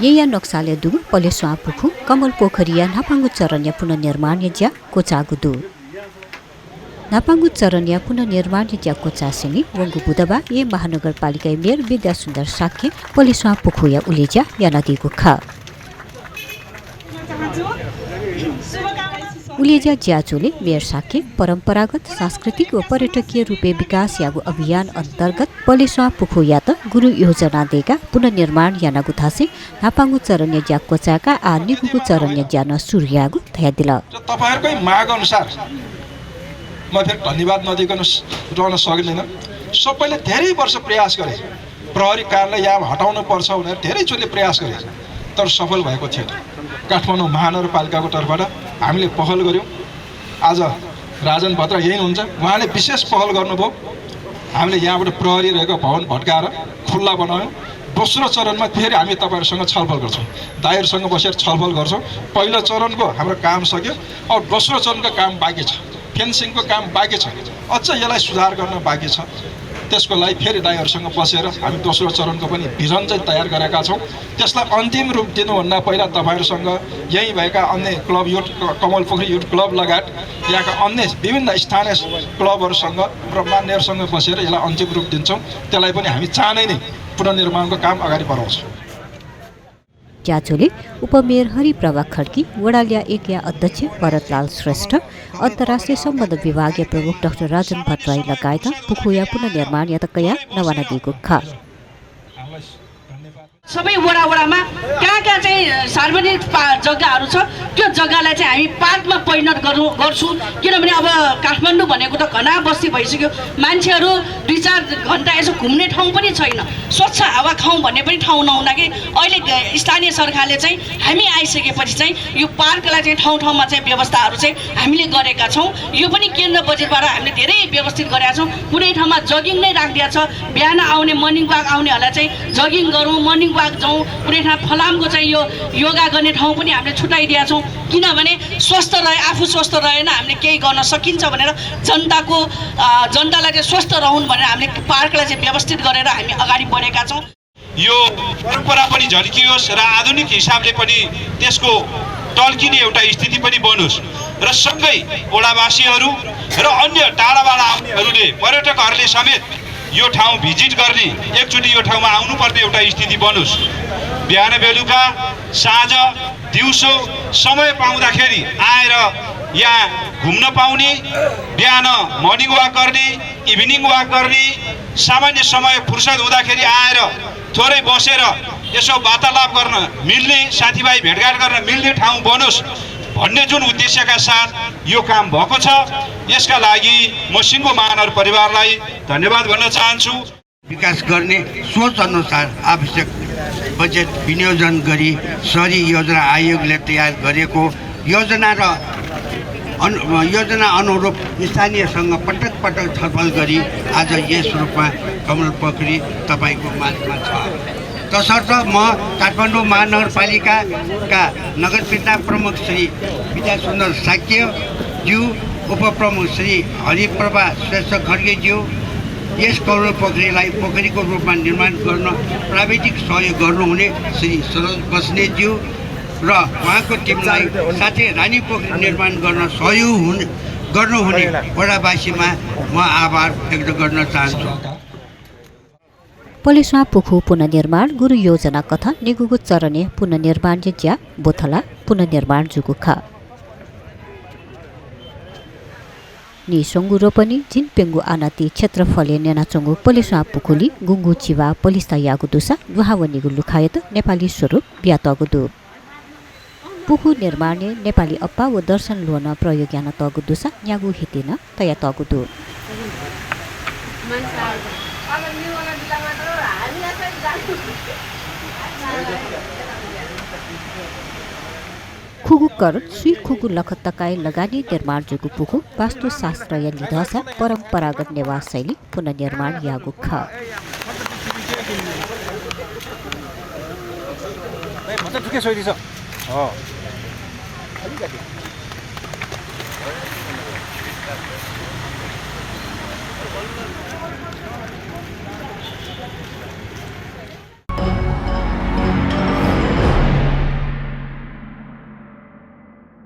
येया नक्साले दुगु पलेस्वा पुखु कमल पोखरिया नापाङ्गु चरण्य पुनर्निर्माण ज्या कोचागुदु नापाङ्गु चरण्य पुनर्निर्माण ज्या कोचासिनी वंगु बुधबा ये महानगरपालिका मेयर विद्या सुन्दर साक्य पलेस्वा पुखुया उलेज्या या नदीको खा उलेज्या ज्याचोले मेयर साक्य परम्परागत सांस्कृतिक व पर्यटकीय रूपे विकास यागु अभियान अन्तर्गत पलेस्वा पुखु यात गुरु योजना देगा पुनर्निर्माण याना गुथासे नापाङ्गु चरण्य ज्या कोचाका आ निगुगु चरण्य ज्यान सुर्यागु थया दिल तपाईहरुकै माग अनुसार म फेरि धन्यवाद नदिकन रहन सक्दिन। सबैले धेरै वर्ष प्रयास गरे, प्रहरी कार्यालय यहाँ हटाउनु पर्छ भनेर धेरैचोटि प्रयास गरे, तर सफल भएको थिएन। काठमाडौँ महानगरपालिकाको तर्फबाट हामीले पहल गर्यौं। आज राजन भद्र यही हुन्छ, उहाँले विशेष पहल गर्नुभयो। हामीले यहाँबाट प्रहरी रहेको भवन भट्काएर खुल्ला बनायौं। दोस्रो चरणमा फेरि हामी तपाईहरुसँग छलफल गर्छौं, दाइहरुसँग बसेर छलफल गर्छौं। पहिलो चरणको हाम्रो काम सक्यो, अब दोस्रो चरणको काम बाँकी छ, फेन्सिङको काम बाँकी छ, अझ यसलाई सुधार गर्न बाँकी छ। त्यसको लागि फेरि दाइहरुसँग बसेर हामी दोस्रो चरणको पनि भिजन चाहिँ तयार गरेका छौं। त्यसलाई अन्तिम रूप दिनुभन्दा पहिला तपाईहरुसँग यही भएका अन्य क्लब युथ कमल पोखरी युथ क्लब लगायत यहाँका अन्य विभिन्न स्थानीय क्लबहरुसँग र मान्यहरुसँग बसेर यसलाई अन्तिम रूप दिन्छौं। त्यसलाई पनि हामी चाँडै नै पुनर्निर्माणको काम अगाडि बढाउँछौं। ज्याचोले उपमेयर हरिप्रभा खड्की, वडालिया एकया अध्यक्ष भरतलाल श्रेष्ठ, अन्तर्राष्ट्रिय सम्बन्ध विभागीय प्रमुख डाक्टर राजन भट्टराई लगायत पुखुया पुनर्निर्माण यातकया नवानदीको खा सबै वडामा कहाँ चाहिँ सार्वजनिक जग्गाहरू छ त्यो जग्गालाई चाहिँ हामी पार्कमा परिणत गर्छौँ। किनभने अब काठमाडौँ भनेको त घना बस्ती भइसक्यो, मान्छेहरू 2-4 घन्टा यसो घुम्ने ठाउँ पनि छैन, स्वच्छ हावा खाउँ भन्ने पनि ठाउँ नहुँदाखेरि अहिले स्थानीय सरकारले चाहिँ हामी आइसकेपछि चाहिँ यो पार्कलाई चाहिँ ठाउँ ठाउँमा चाहिँ व्यवस्थाहरू चाहिँ हामीले गरेका छौँ। यो पनि केन्द्र बजेटबाट हामीले धेरै व्यवस्थित गरेका छौँ। कुनै ठाउँमा जगिङ नै राखिदिएको छ, बिहान आउने मर्निङ वाक आउनेहरूलाई चाहिँ जगिङ गरौँ, मर्निङ वाक जाउँ। कुनै ठाउँ फलामको चाहिँ यो योगा गर्ने ठाउँ पनि हामीले छुट्याइदिएका छौँ। किनभने स्वस्थ रहे, आफू स्वस्थ रहेन हामीले केही गर्न सकिन्छ भनेर जनतालाई चाहिँ स्वस्थ रहन् भनेर हामीले पार्कलाई चाहिँ व्यवस्थित गरेर हामी अगाडि बढेका छौँ। यो परम्परा पनि झल्कियोस् र आधुनिक हिसाबले पनि त्यसको टल्किने एउटा स्थिति पनि बनोस् र सँगै ओडावासीहरू र अन्य टाढाबाट आउनेहरूले पर्यटकहरूले समेत यो ठाउँ भिजिट गर्ने, एकचोटि यो ठाउँमा आउनुपर्ने एउटा स्थिति बनोस्। बिहान बेलुका साँझ दिउँसो समय पाउँदाखेरि आएर यहाँ घुम्न पाउने, बिहान मर्निङ वाक गर्ने, इभिनिङ वाक गर्ने, सामान्य समय फुर्सद हुँदाखेरि आएर थोरै बसेर यसो वार्तालाप गर्न मिल्ने, साथीभाइ भेटघाट गर्न मिल्ने ठाउँ बनोस् भन्ने जुन उद्देश्यका साथ यो काम भएको छ। यसका लागि म सिङ्गो महानगर परिवारलाई धन्यवाद भन्न चाहन्छु। विकास गर्ने सोच अनुसार आवश्यक बजेट विनियोजन गरी शहरी योजना आयोगले तयार गरेको योजना अनुरूप स्थानीयसँग पटक छलफल गरी आज यस रूपमा कमल पोखरी तपाईँको माझमा छ। तसर्थ म काठमाडौँ महानगरपालिकाका नगरपिता प्रमुख श्री विद्या सुन्दर साक्यज्यू, उपप्रमुख श्री हरिप्रभा श्रेष्ठ खड्गेज्यू, यस कमल पोखरीलाई पोखरीको रूपमा निर्माण गर्न प्राविधिक सहयोग गर्नुहुने श्री सरोज बस्नेतज्यू र उहाँको टिमलाई, साथै रानी पोखरी निर्माण गर्न सहयोग गर्नुहुने वडावासीमा म आभार व्यक्त गर्न चाहन्छु। पलेस्वा पुखु पुनर्निर्माण गुरु योजना कथा निगुगु चरण्य पुनर्निर्माण ज्या बोथला पुनर्निर्माण जुगु खा नि सोंगु रोपनी जिन पेंगु आनाती क्षेत्रफले नेनाचोंगु पलेस्वा पुखुली गुंगु चिवा पलिस्ता यागु दुसा दुहावनीगु लुखायत नेपाली स्वरूप ब्यातगु पुखु निर्माण नेपाली अप्पा व दर्शन लोन प्रयोग याना तगु दुसा यागु हितेन तया तगु दु खुगु कर सुई खुगु लखत तकाई लगानी निर्माण जुगु पुखु वास्तुशास्त्र या लिधसा परम्परागत निवास शैली पुनर्निर्माण यागु खा ठुके सोइदिछ